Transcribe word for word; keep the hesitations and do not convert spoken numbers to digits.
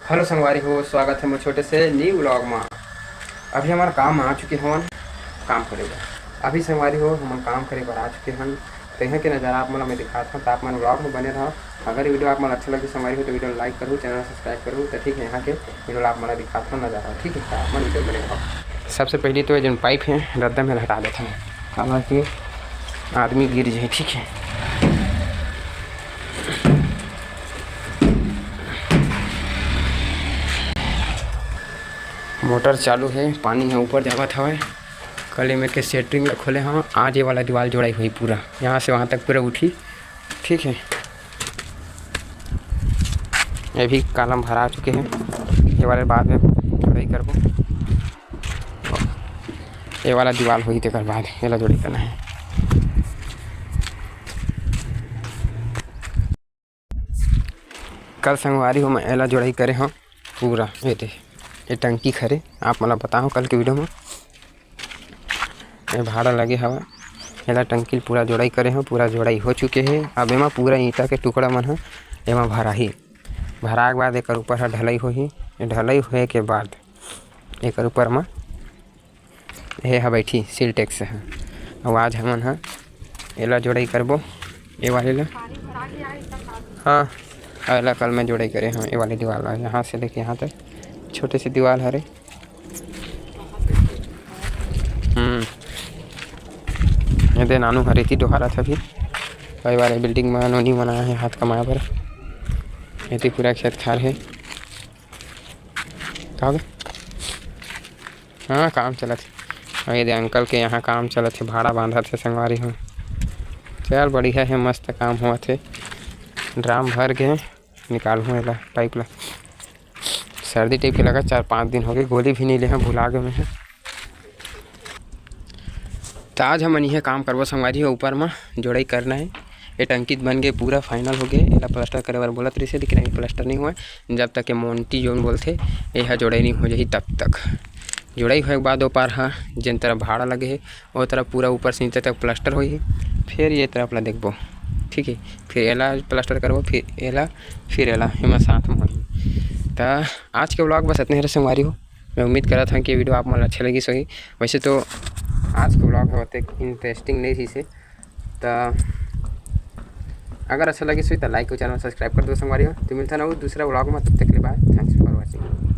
Hello संगवारी हो, स्वागत है मोर छोटे से new vlog मा। अभी हमन काम मा आ चुके हवन काम करे बर। अभी संगवारी हो, हमन काम करे बर आ चुके हन। तो यहाँ के नज़ारा आप मन ला मैं दिखात हूँ, तो आप मन vlog में बने रहो। अगर video आप मन अच्छा लगे संगवारी हो, तो video like करो, channel subscribe करो। तो ठीक है, यहाँ के video ला आप मन ला दिखात हूँ नज़ारा, ठीक है, तो आप मन video बने रहो। सबसे पहले तो ये जो pipe है, रद्दा में हटा देते हैं, काबर कि आदमी गिर जाए, ठीक है। मोटर चालू है, पानी ह ऊपर जावत हवय। कल एमेर के सेंटरिंग ल खोले हव, आज ये वाला दीवाल जोड़ाई होही पूरा, यहाँ से वहाँ तक पूरा उठी। ठीक है, ये भी column भरा चुके हैं, ये वाले बाद में जोड़ाई करबो। ये वाला दीवाल होही, तेकर बाद एला जोड़ाई करना है। कल संगवारी हो, मैं एला जोड़ाई करे हव पूरा। ये दे, ये टंकी खरे, आप मन ला बताहूँ कल के video में। ये भाड़ा लगे हवा, एला टंकी ल पूरा जोड़ाई करे हव, पूरा जोड़ाई हो चुके हे। अब एमा पूरा ईंटा के टुकड़ा मन ह एमा भराही, भराए के बाद एकर ऊपर ह ढलई होही। ये ढलई होए के बाद एकर ऊपर म ये ह बैठी सिल्टेक्स ह। अउ आज हमन ह एला जोड़ई करबो, ये वाले ला। हाँ, अउ एला कल मैं जोड़ई करे हव, ये वाले दीवाल ला, यहाँ से लेके यहाँ तक छोटे से दीवाल हरे। हम्म, ये दे नानू हरे ती डोहारत ह अभी। कई बार building में नोनी बनाया है हाथ कमाए बर। ये ती पूरा खेत खार है। का हो गया? हाँ, काम चलत हे। अउ ये दे अंकल के यहाँ काम चलत हे, भाड़ा बांधत हे संगवारी हो। चल, बढ़िया हे, मस्त काम होवत हे। ड्राम भर के निकालहूँ एला, पाइप ला। सर्दी टाइप के लगा, चार पाँच दिन हो गए, गोली भी नहीं ले हँव, भुला गए मैं ह। त आज हमन इहे काम करबो संगवारी हो, ऊपर म जोड़ई करना हे। ये टंकी त बन गे, पूरा final हो गे। एला प्लास्टर करे बर बोलत रहिसे, लेकिन अभी प्लास्टर नहीं हुआ। जब तक ये मोंटी जोन बोलथे, ये ह जोड़ई नहीं हो जाही, तब तक जोड़ई होए के बाद ओ पार ह, जेन तरफ भाड़ा लगे हे, ओ तरफ पूरा ऊपर से नीचे तक प्लास्टर होही। फिर ये तरफ ला देखबो, ठीक है, फिर एला प्लास्टर करबो, फिर एला, फिर एला, एमा साथ में होही। त आज के vlog बस इतने हरे संगवारी हो। मैं उम्मीद करत हँव कि video आप मन ला अच्छा लगिस होही। वैसे तो आज के vlog ह ओतेक interesting नहीं रहिसे, त अगर अच्छा लगिस होही त like अउ channel subscribe कर दो संगवारी हो। तो मिलथन अउ दूसरा vlog में, तब तक के लिए bye, thanks for watching।